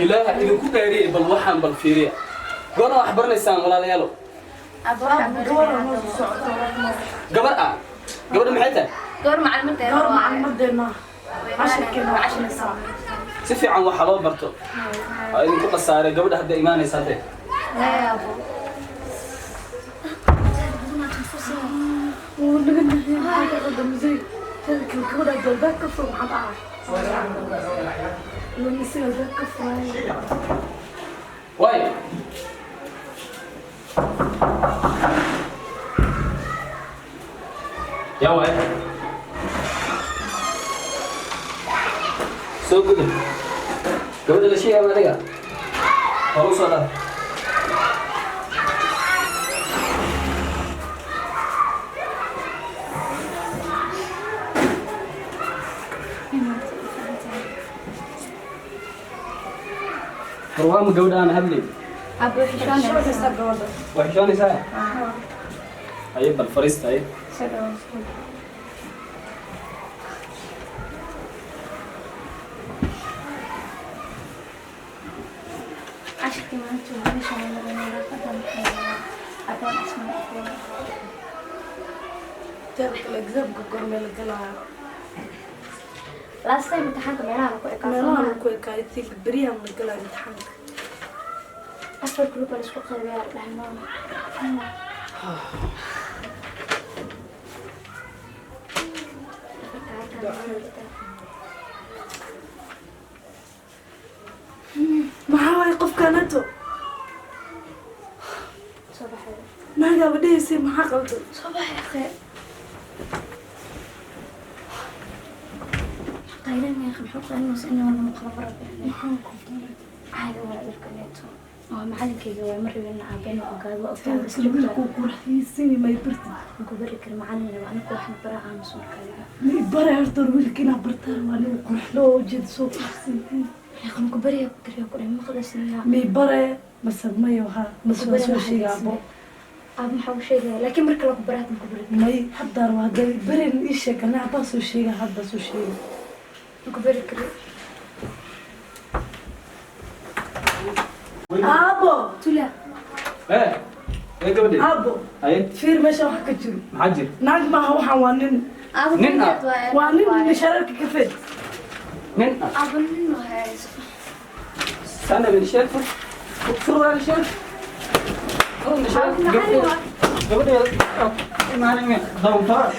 Ilaaha idinku dhaariyey, bal waxaan bal fiiriya. Goorma wax baranaysaan, walaalayaalo? Gabar ah, gabadha maxay tahay? Gabar macalimadeena. Gabar macalimadeena, casharkeena waa cashinaysaa. Si fiican waxa loo barto waa idinku khasaaray. Gabadha hadda imaanaysa hadde. Wuu naga naxiyey, maxaa ka qaldamisay? Teeda kale, gabadha albaab ka fur, maxaa dhacay? Ilan isaga albaab ka furay. Waay, yaa waay, soo gudub. Gabadha la sheegaya adiga hor u soo dhar. War, waama gabadha aan hadlay? Abo, xishoonaysa. Xishoonaysaa gabadha. Waa xishoonaysaa. Haye, bal fariista, haye. Soo dhawo. Cashirkii maanta waa meesha laga nadaafada, maxay adoon asmaa. Teeda kale, examka goormee la galaayo? Last time imtixaanka meelaha ku ekaa. Meelahan ku ekaa, I think beryahan la galaayo imtixaanka. Afar group la isku qaybiyaa, dhahay maama. Maxaa waaye qofkaanato? Soo baxay. Naagaaba dhehaysay, maxaa qaldan? Soo baxay, akhe. Qaylan ya, maxuu qaylinaysa in walba maqlo maraba. Maxaa ku daray? Caadi waa, dhirkaneeto waa macalinkayga, waa ma rabin in aabbe inuu ogaado, waa ogtahay. Teeda kale, wiilkuu qurxiyeysan yahay, may bartid? Ku bari kara, macalin waa anigu, waxna bara, aamus markaadiga. Ma i baray horta? Hor wiilka inaa bartaan waa nin qurxlo oo ujeeda soo quruxsan. Yaqan ku bariya kariya ku dhahay maqlasniya. Ma i bare mase mayo? Ha, mase waa soo sheega abo? Aab maxaa u sheegaya? Laakiin marka lagu baraa ku bari. May, haddaan waa hadda baren ii sheeg, ana haddaan soo sheega, hadda soo sheega. Ku bari kari. Aabo. Tula. Ee ee, gabadhi. Aabo. Haye. Fiir meesha wax ka jiro. Maxaa jir? Naag maaha waxaan, waa nin. Nin ah? Waa nin mishareerka ka fed. Nin ah? Aabo, nin waaye. Sana bin sheer, fur fur, waa sheer, fur nisheer. Gabadha gabadha imaanin doonfar.